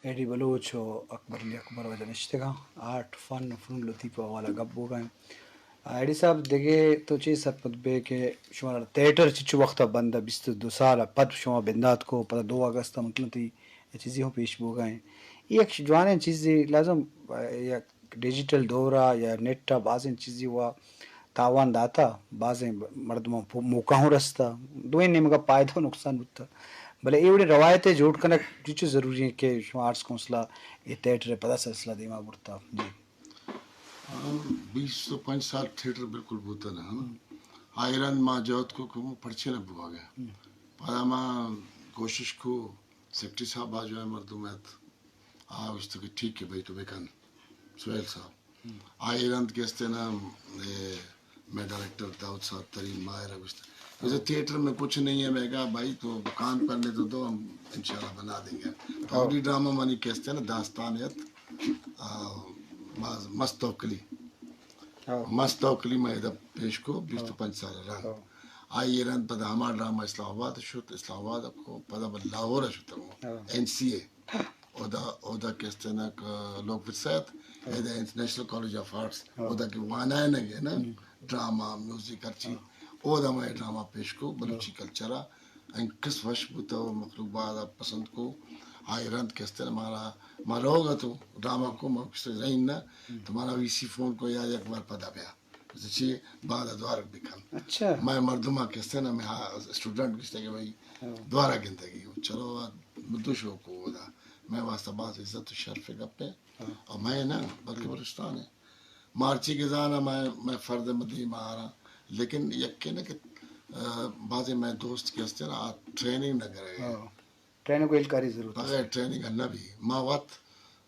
ایڈی بلوچ و اکبر علی اکبر واجہ نشتگاں۔ آرٹ، فن و فنون لطیفہ حوالہ گپ بوگا ہیں۔ ایڈی صاحب، دگہ تو چے سرپد بے کہ شمارا تھیٹر چچو وقت بندہ، بیست و دو سال پد شما بندات کو، پدا دو اگست مطلب تئی چیزی ہوں پیش بوگا ہیں۔ یہ ایک جوانیں چیزی لازم، یک ڈیجیٹل دور ء یا نیٹ ء بازیں چیزی وا تاوان داتا، بازیں مردماں پو-، موقع ہوں رستا، دوئیں نیمگا پائدہ و نقصان بوتا۔ بلے اے وڑیں روایت ء جوڑ کنگ چچو ضروری ہیں کہ شما آرٹس کونسل ء اے تھیٹر ء پدا سلسلہ دیما برتا؟ جی۔ ہاں، بیست و پنچ سال تھیٹر بالکل بوتا نہ، ہاں۔ آئی رند ما جہد کو کہ پرچے نہ بوا گیا۔ پدا ما کوشش کو، سیکرٹری صاحب باجوائے مردم ات، آ گوشت کہ ٹھیک ہے بھائی، تو بکن، سہیل صاحب۔ آئی رند کہ استے نا، اے، میں ڈائریکٹر داؤد صاحب ترین ماہر ء گوشت، جیسے تھیٹر میں کچھ نہیں ہے، میں کہا بھائی تو کان پڑنے تو دو، ہم انشاءاللہ بنا دیں گے۔ تو اولی ڈرامہ منی کہ استے نا داستان ات، آ، مز-، مست توکلی۔ مست توکلی میں ادا پیش کو، بیست و پنچ سال رند۔ آئی رند پدا ہما ڈرامہ اسلام آباد شت، اسلام آباد کو پدا من لاہور شت، این سی اے۔ اودا، اودا کہ استے نا کہ لوک ورثہ ات، ادا انٹرنیشنل کالج آف آرٹس، اودا کہ وانائینگ ء نا، ڈرامہ، میوزک، ہر چیز۔ اودا ما ڈرامہ پیش کو، بلوچی کلچر ء انکس وش بوتا و مخلوق باز پسند کو۔ آئی رند کہ استے نا مارا، ما روگ ء تو ڈرامہ کو، ما کس رہین نا، تو مارا وی سی فون کو یا یک بار پدا بیا۔ چی بعد ء دوارگ بکن۔ اچھا۔ مئے مردماں کہ استیں نا، مئے اسٹوڈنٹ گشتگ کہ بھئی دوارگ گندگی۔ چلو، دو شوق ہو دا۔ مئے واسطہ باز عزت و شرف گپے۔ اور مئے نا، بلکہ بلوچستان ہے۔ مارچی کے زانا مئے، مئے فرد مدی مارا۔ لیکن یکی نا کہ، آ، بازیں مئے دوست کہ استیں نا، آ ٹریننگ نہ کرے۔ ٹریننگ و ہیلکاری ضرورت است۔ بغیر ٹریننگ ء نہ بی۔ ما وت،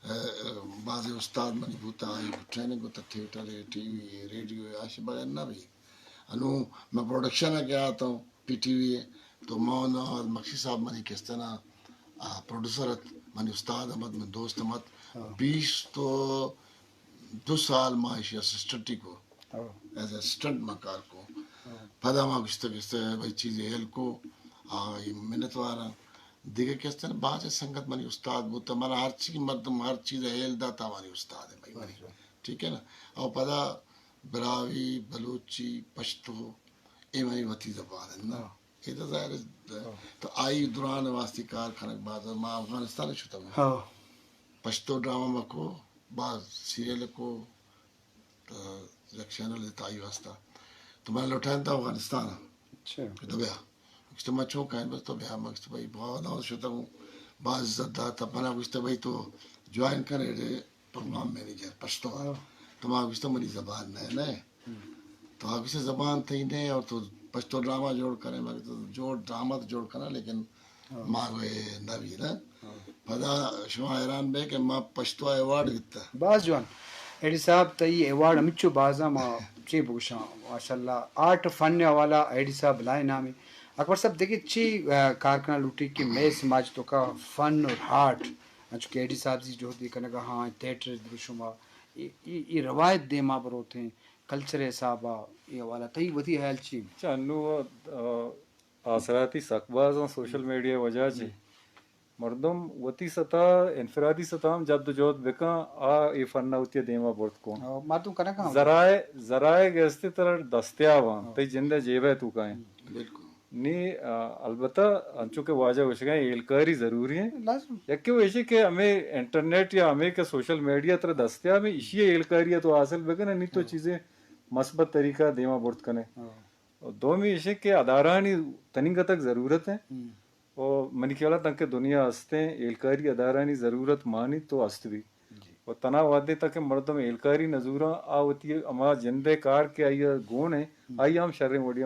ء، ء، بازیں استاد منی بوتا، آئی ٹریننگ کتا، تھیٹر ء، ٹی وی ء، ریڈیو ء، آشی بغیر نہ بی۔ انو من پروڈکشن ء کہ آتوں، پی ٹی وی ء، تو مولانا مکشی صاحب منی کستنا، آ، پروڈیوسر ات، منی استاد ہم ات، من دوست ہم ات۔ بیست و دو سال ما ایشی اسسٹنٹ ہی کو۔ ایز اسسٹنٹ ما کار کو۔ پدا ما گشتہ گشتہ بھئی چیزے ہیل کو، آ، منتوار آں۔ دگہ کہ استن، بازیں سنگت منی استاد بوتہ، منا ہرچی مردم ہر چیز ہیل داتا منی استاد ہے بھئی منی۔ ٹھیک ہے نا؟ اور پدا براہوئی، بلوچی، پشتو، اے منی وتی زبان ہے نا۔ اے تو ظاہر ہے، تو آئی دوران واسطے کار کنگ باز، ما افغانستان شتم۔ پشتو ڈرامہ ما کو، باز سیریل کو، تو یک چینل دیتا آئی واسطہ۔ تو من لوٹائینتا افغانستان۔ اچھا۔ کہ تو بیا۔ گشتہ من چون کائیں بس تو بیا۔ من گشتہ بھئی بابا نہ شتہ ہوں۔ باز عزت داتا۔ منا گشتہ بھئی تو جوائن کن ایڈے پروگرام مینیجر پشتو۔ تو ما گشتہ منی زبان نہ ہے، نہ ہے۔ تو آ گشتہ زبان تئی نہ ہے اور تو پشتو ڈرامہ جوڑ کرے، مگر تو جوڑ ڈرامہ تو جوڑ کنا، لیکن ما گوئے نہ بی نا۔ پدا شما حیران بے کہ ما پشتو ایوارڈ گتا۔ باز جوان۔ ایڈی صاحب، تئی ایوارڈ ہمچو بازا، ما چے بگوشاں، ماشاءاللہ، آرٹ فن حوالہ ایڈی صاحب بلائیں نامے۔ اکبر صاحب، دگہ چی، آ، کار کنا لوٹی کہ مئے سماج توکا فن اور آرٹ، انچو کہ ایڈی صاحب زی جہد کنگا ہاں، تھیٹر دروشما، ای، ای، ای روایت دیما بروتیں، کلچر حسابا، ای حوالہ تئی وتی خیال چی؟ اچھا، انو، آ، آسراتی سک باز آں سوشل میڈیا وجہ چی۔ مردم وتی سطح، انفرادی سطح ہم جد و جہد بکن، آ اے فن ء وتی دیما برت کن۔ او، مردم کنگ ہم۔ ذرائع، ذرائع گیستے ترا دستیاب آں، تئی جند ء جیب ء توکا ہیں۔ بالکل۔ نی، آ، البتہ انچو کہ واجہ گوشگا ہیں، ہیلکاری ضروری ہیں۔ لازم۔ یکے وہ ایشی کہ ہمیں انٹرنیٹ یا ہمیں کہ سوشل میڈیا ترا دستیاب ہیں، ایشی ہیلکاری تو حاصل بکن، نی تو چیزیں مثبت طریقہ دیما برت کنے۔ اور دومی ایشی کہ ادارانی تننگتگ ضرورت ہیں۔ و منی خیال ء تنکہ دنیا ہستیں، ہیلکاری ادارانی ضرورت مانی تو ہست بی۔ و تنا وہدے تک مردم ہیلکاری نزوراں، آ وتی ہما جندے کار کہ آئی ء گون ہیں، آئی ہم شریں وڑی